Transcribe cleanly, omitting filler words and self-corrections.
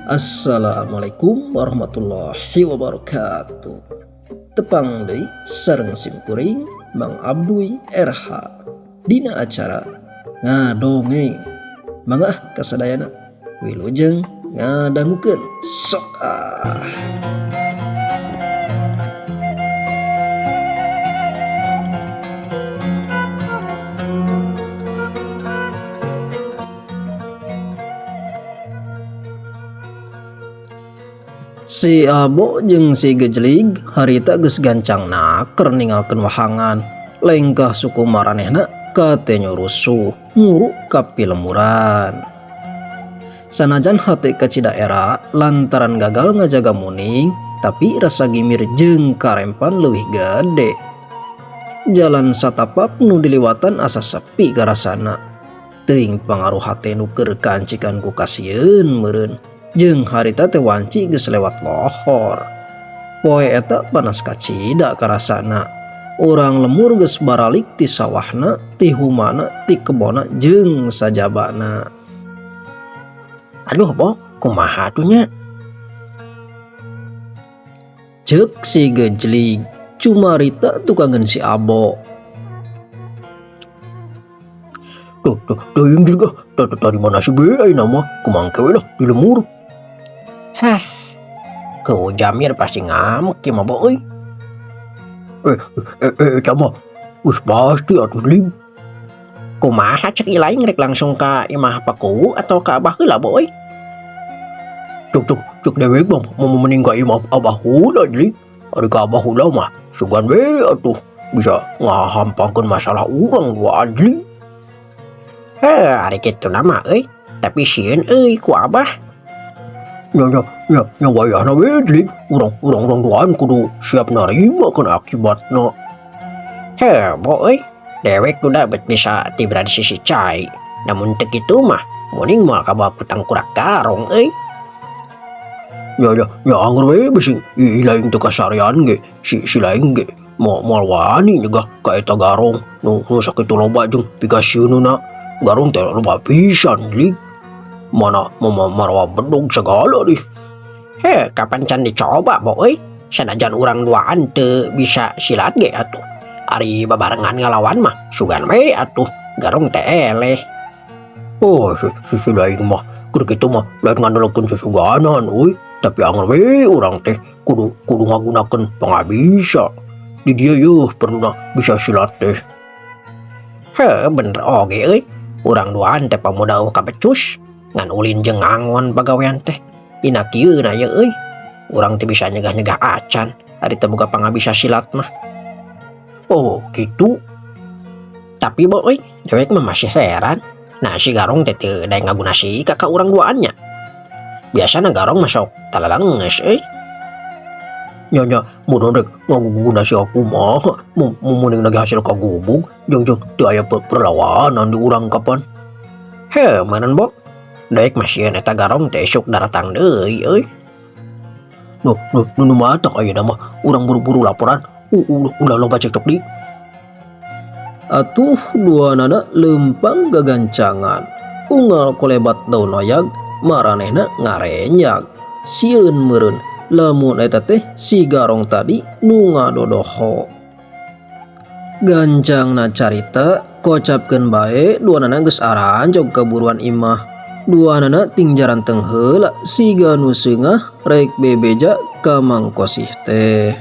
Assalamualaikum warahmatullahi wabarakatuh. Tepang deui sareng simkuring Mang Abduy RH dina acara ngadongeng. Mangga kasadayana wilujeng ngadangukeun sok ah. Si Abo jeung si Gejlig harita geus gancang naker ninggalkeun wahangan. Lengkah suku maranehna katanya rusuh nguru ka pilemuran. Sanajan hate kacida era lantaran gagal ngajaga Muning, tapi rasa gimir jeung karempan leuwih gede. Jalan satapak nu diliwatan asa sepi karasana. Teuing pangaruh hate nu keur kancikan ku kasieun meureun. Jeung harita teh wanci geus lewat lohor. Poe eta panas kacida karasana. Urang lemur geus baralik ti sawahna, ti humana, ti kebona jeung sajabana. Aduh, Bo, kumaha atuh nya? Ceuk si Gejlig, cumarita tukangeun si Abo. Tuh, tuh, teuing juga. Tuh, tuh, tadi mana si be ayeuna mah? Kumangke we lah di lemur. Hah. Keu Jamir pasti ngamuk ieu mah, Bo euy. Eta mah geus pasti atuh, Lim. Kumaha cek ilaing rek langsung ka imah Pakuwu atau ka Abah heula, Bo euy? Cuk, cuk, cuk dewek mah mau mending ka imah Abah heula, Lim. Ari ka Abah heula mah sugan we atuh bisa ngahampangkeun masalah urang duaan, Lim. Heh, ari kitu mah euy. Tapi sieun euy ku Abah. Nya, nya, nya, nya wayahna we, Lim. Urang, urang, urang duaan kudu siap narima kana akibatna. Heh, Bo euy. Dewek duda bet bisa tibra di sisi cai. Namun teu kitu mah muning moal kabawa ku tangkurak garong euy. Ya, ya, ya anggur we bisi ilaing teu kasarean ge si laing ge moal wani nyegah ka eta garong nu sakitu loba jeung pikasieunna. Garong teh loba pisan, Ling. Mana marawa bedog segala dih. Heh, kapan can dicoba, Bo euy? Sanajan urang duaan teu bisa silat ge atuh. Ari babarengan ngalawan mah sugan we atuh garong teh eleh. Oh, si laing mah keur kitu mah lain ngandalkeun susuganan euy, tapi angger we urang teh kudu ngagunakeun pangabisa. Di dieu yeuh perluna bisa silat teh. Heh, bener oge euy. Urang duaan teh pamuda eueuh kabecus, ngan ulin jeung ngangon pagawean teh. Dina kieuna ye euy. Urang teh bisa nyegah-nyegah acan, ari teu boga pangabisa silat mah. Oh, gitu. Tapi Bo euy, dewek mah masih heran. Nah, si Garong teh teu daek ngaguna si ka urang duaannya. Biasana Garong mah sok talalenges euy. Nya, nya, mun rek ngaguna si aku mah, mending lagi hasil kagubug, jeung jeung teu aya perlawanan di urang kapan. Heh, meureun Bo. Dewek mah sieun eta Garong teh esuk daratang deui euy. Nuh, nuh, nu matak ayeuna mah urang buru-buru laporan. Ulah loba cekcok di. Atuh duanana leumpang gagancangan. Unggal kolebat daun oyag maranehna ngarenjag. Sieun meureun lamun eta teh si Garong tadi nu ngadodoho. Gancangna carita kocapkeun bae duanana geus aranjog ka buruan imah. Duanana ting jaranteng heula siga nu seungah rek bebeja ka Mang Kosih teh.